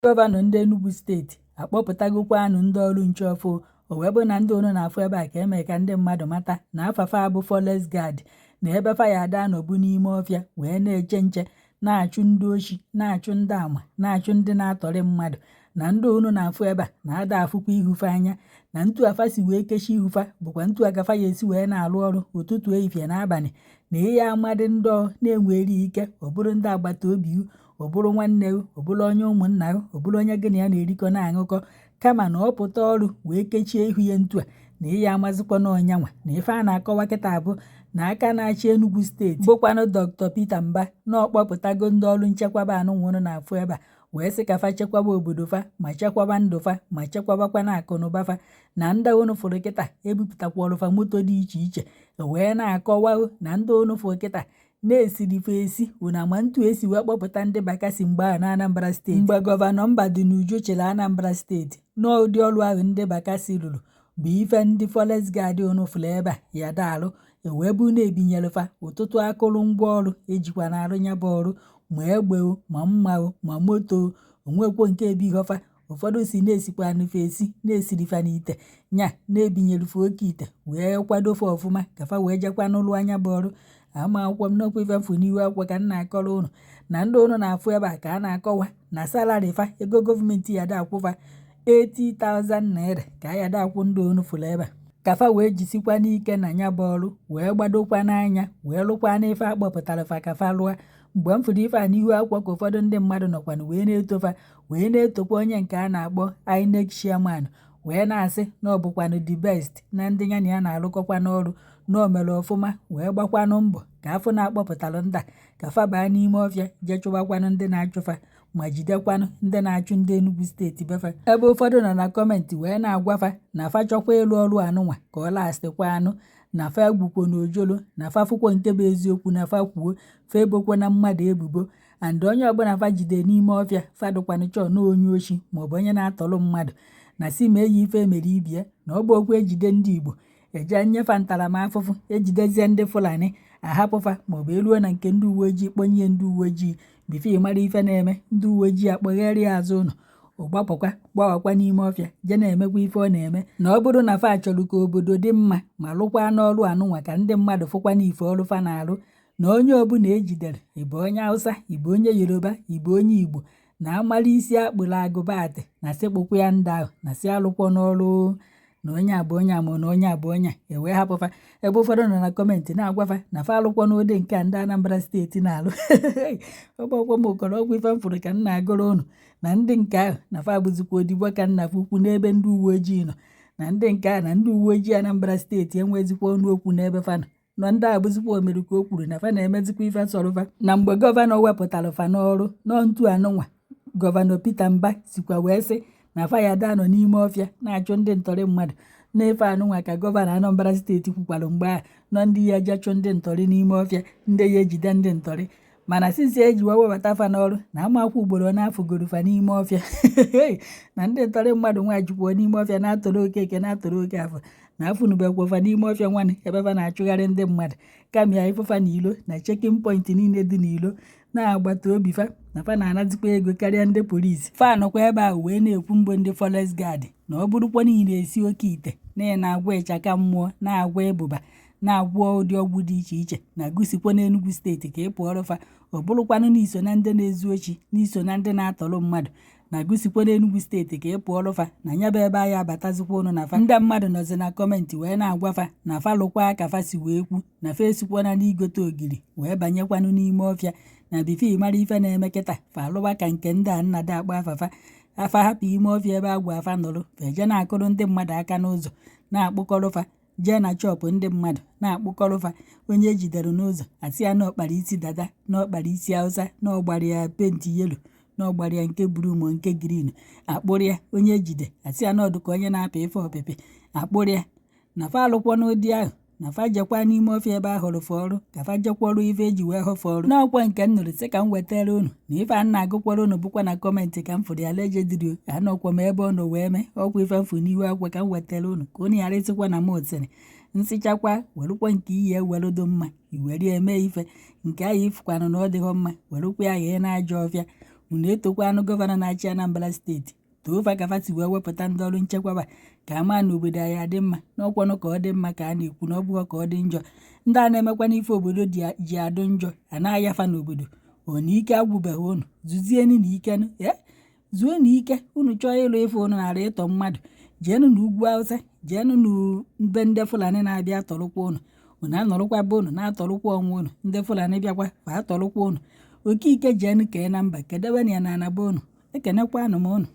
Gọvanọ ndị Enugu Steeti akpọpụtagokwanụ ndị ọrụ nche ọfụ. O wee bụ na ndị unu na-afụ ebe a ka eme ka ndị mmadụ mata na afa fa bụ Forest Guard, na ebe fa ya ada anọbụ n'ime ọfịa wee na-eche nche, na-achụ ndị oshi, na-achụ ndị ama, na-achụ ndị na-atọrị mmadụ. Na ndị unu na-afụ ebe a na-ada afụkwa ihu fa anya, na ntu afa si wee kechi ihu fa bụkwa ntu a ka fa ya esi wee na-arụ ọrụ ụtụtụ, ehihie na abalị, na ihe amadị ndị ọ na-enwere ike ọ bụrụ ndị agbata obi, ọ bụrụ nwanne, ọ bụrụ onye ụmụnna, ọ bụrụ onye gị na ya na-erikọ na-aṅụkọ, kama na ọ pụta ọrụ wee kechie ihu ya ntu a, na ihe amazikwa na ọnyanwa. Na ife a na-akọwa kịta bụ na aka na-achị Enugu Steeti, bụkwanụ Dr. Peter Mbah, na ọkpọpụtago ndị ọrụ nchekwaba anụ nwụrụ na-afụ ebe a, wee sị ka fa chekwaba obodo fa, ma chekwaba ndụ fa, ma chekwabakwa na akụ na ụba fa. Na ndị unu fụrụ kịta, ebupụtakwara fa moto dị iche iche, wee na-akọwa na ndị unu fụrụ kịta na-esirife esi unu ama ntu esi wee kpọpụta ndị Bakassi mgbe ahụ na Anambra Steeti, mgbe Gọvanọ Mbadinuju chịrị Anambra Steeti. N'ụdị ọrụ ahụ ndị Bakassi rụrụ bụ ife ndị Forest Guard unu fụrụ ebe a ya daalụ. Ewee bụ na-ebinyere fa ụtụtụ akụrụngwa ọrụ ejikwa na-arụ ya bụ ọrụ, ma egbe o, ma mma o, ma moto o, onwekwo nke ebighọfa. Ụfọdụ si na-esikwa nfe esi na-esirifa n'ite nya, na-ebinyerefe oke ite wee kwadofe ọfụma ka fa wee jekwa n'ụlọ anya bụ ọrụ. Ama akwụkwọ m n'okwu ife mfu n'ihu akwụkwọ ka m na-akọrọ ụnụ. Na ndị ụnụ na-afụ ebe a ka a na-akọwa na salary fa, ego gọọmenti ya da akwụfa, 80,000 naira ka a ya da akwụ ndị ụnụ fụrụ ebe a, ka fa wee jisikwa n'ike na ya bụ ọrụ, wee gbadokwa n'anya, wee lụkwa n'ife a kpọpụtara fa ka fa lụọ. Mgbe m fụrụ ife a n'ihu akwụkwọ, ka ụfọdụ ndị mmadụ nọkwanụ wee na-etofa, wee na-etokwa onye nke a na-akpọ INEC chairman, wee na-asị na ọ bụkwanụ the best na ndị ya na ya na-arụkọkwa n'ọrụ, na o mere ọfụma wee gbakwanụ mbọ ka afọ na-akpọpụtalụ nda ka fa baa n'ime ọfịa jee chụbakwanụ ndị na-achụfa, ma jidekwanụ ndị na-achụ ndị Enugu Steeti befa. Ebe ụfọdụ nọ na comment wee na-agwafa na fa chọkwa ịlụ ọrụ anụnwa ka ọ lasịkwa anụ, na fa egwukwo na ojolo, na fa fụkwo nke bụ eziokwu na fa kwuo, fa ebokwo na mmadụ ebubo, and onye ọbụla fa jide n'ime ọfịa, fa dụkwanụ chọọ na onye oshi maọbụ onye na-atọrọ mmadụ, na si ma eyi ife emere ibie, na ọ bụ okwu ejide ndị Igbo eje nyefa ntaramahụhụ, ejidezie ndị Fulani ahapụfa, maọbụ eruo na nke ndị uwe ojii kpọnye ndị uwe ojii before mara ife na-eme, ndị uwe ojii akpọgharịa azụ ụlọ, ụgbapụkwa gbawakwa n'ime ọfịa je na-emekwa ife ọ na-eme. Na ọ bụrụ na fa chọrọ ka obodo dị mma ma lụkwa n'ọrụ anụnwa, ka ndị mmadụ fụkwa n'ife ọrụ fa na-arụ, na onye ọbụla ejidere, ịbụ onye Hausa, ịbụ onye Yoruba, ịbụ onye Igbo, na amara isi akpụrụ agụba atị, na sịkpụkwa ya ndị ahụ, na si alụkwọ n'ọrụ, na onye abụ onye a ma na onye abụ onye a, ewee hapụfa. Ebe ụfọdụ nọ na comment na-agwafa na fa alụkwọ n'ụdị nke a ndị Anambra Steeti na-alụ. Ọgbakwa m ụkọrọ ọgwụ ife m fụrụ ka m na-agụrụ ụnụ, na ndị nke ahụ na fa abụzikwa odibo ka nna fa ukwu n'ebe ndị uwe ojii nọ, na ndị nke ahụ na ndị uwe ojii Anambra Steeti enwezikwa ọnụ okwu n'ebe fa nọ, na ndị a bụzikwa omere ka o kwuru na fa na-emezikwa ife sọrọ fa. Na mgbe gọvanọ wepụtara fa n'ọrụ nọ ntu anụnwa, Gọvanọ Peter Mbah sikwa wee sị na fa ya da nọ n'ime ọfịa na-achụ ndị ntọrị mmadụ na-efe anụnwa, ka gọvanọ Anambra Steeti kwukwara mgbe ahụ nọ ndị ya eje chụ ndị ntọrị n'ime ọfịa, ndị ya ejide ndị ntọrị. Mana since eji wee webata fa n'ọrụ, na amakwa ugboro na-afụgoro fa n'ime ọfịa, na ndị ntọrị mmadụ nwa jikwuo n'ime ọfịa na-atọrọ okeke, na-atọrọ oke afọ, na afụnubekwa fa n'ime ọfịa nwanne ebe fa na-achụgharị ndị mmadụ, kama ya ifụfa n'ilo na checking point niile dị n'ilo na-agbata obi fa, na fa na-anazikwa ego karịa ndị polisi. Fa nọkwa ebe ahụ wee na-ekwu mbụ ndị Forest Guard, na ọ bụrụkwa niile esi oke ite na ị na-agwa ịchaka mmụọ, na-agwa ịbụba, na-agwọ ụdị ọgwụ dị iche iche, na gụsikwa n'Enugu Steeti ka ị pụọrọ fa. Ọ bụrụkwanụ n'iso na ndị na-ezu ochi, n'iso na ndị na-atọrọ mmadụ, na gụsikwa n'Enugu Steeti ka ị pụọrọ fa, na nya bụ ebe anyị abatazikwa ụnụ. Na fa ndị mmadụ nọzi na comment wee na-agwa fa na fa lụkwa ka fa si wee kwu, na fa esikwana n'igote ogiri wee banyekwanụ n'ime ọfịa, na before mara ife na-eme kịta, fa alụwa ka nke ndị a nnada akpọ afafa afa hapụ ime ọfịa ebe agwa afa nọrọ, fa eje na-akụrụ ndị mmadụ aka n'ụzọ, na-akpụkọrọ fa jee na shop ndị mmadụ, na-akpụkọrọ fa. Onye ejidere n'ụzọ, asị ya na ọkpara isi dada, na ọkpara isi Hausa, na ọgbara ya paint yellow, na ọgbara ya nke blue ma nke green, akpụrụ ya. Onye ejide, asị ya na ọdụ ka onye na-apị ife ọpịpị, akpụrụ ya. Na fa alụkwọ n'ụdị ahụ, na fa jekwa n'ime ọfịa ebe a hụrụ fa ọrụ, ka fa jekwọrụ ife eji wee họfe ọrụ. N'ọkwa nke m nụrụ sị ka m wetara unu, na ife a na-agụkwara unu bụkwa na comment ka m fụrụ ya lejediri. Anọkwa m ebe ọ nọ wee mee ọkwa ife m fụ n'ihu akwụkwọ ka m wetara unu, ka unu ghara ịsịkwa na m sịrị nsịchakwa. Werukwa nke iyi ewerudo mma iwere eme ife nke ahụ, ifukwanụ na ọ dịghọ mma, werukwa ya ghee n'ajọ ọfịa. Unu etokwanụ gọvanọ na-achị Anambra Steeti, too fa ka fa si wee wepụta ndị ọrụ nchekwaba ka ama na obodo anyị adị mma n'ọkwanụ ka ọ dị mma ka a na-ekwu na ọ bụghị ka ọ dị njọ. Ndị a na-emekwa n'ife obodo ji adụ njọ a na-ayafa n'obodo ọ na ike agwụbeghị unu. Zuzienu na ikenu e zuo na ike unu chọọ ịlụ ife unu nara ịtọ mmadụ, jeenụ n'ugwu Awụsa, jeenụ n'be ndị Fulani na-abịa atọrụkwa unu. Unu anọrụkwa be unu na-atọrụkwa onwe unu, ndị Fulani bịakwa fa atọrụkwa unu. Okike jeenụ kee na mba kedewenụ ya na ana be unu. Ekenekwanụ m unu.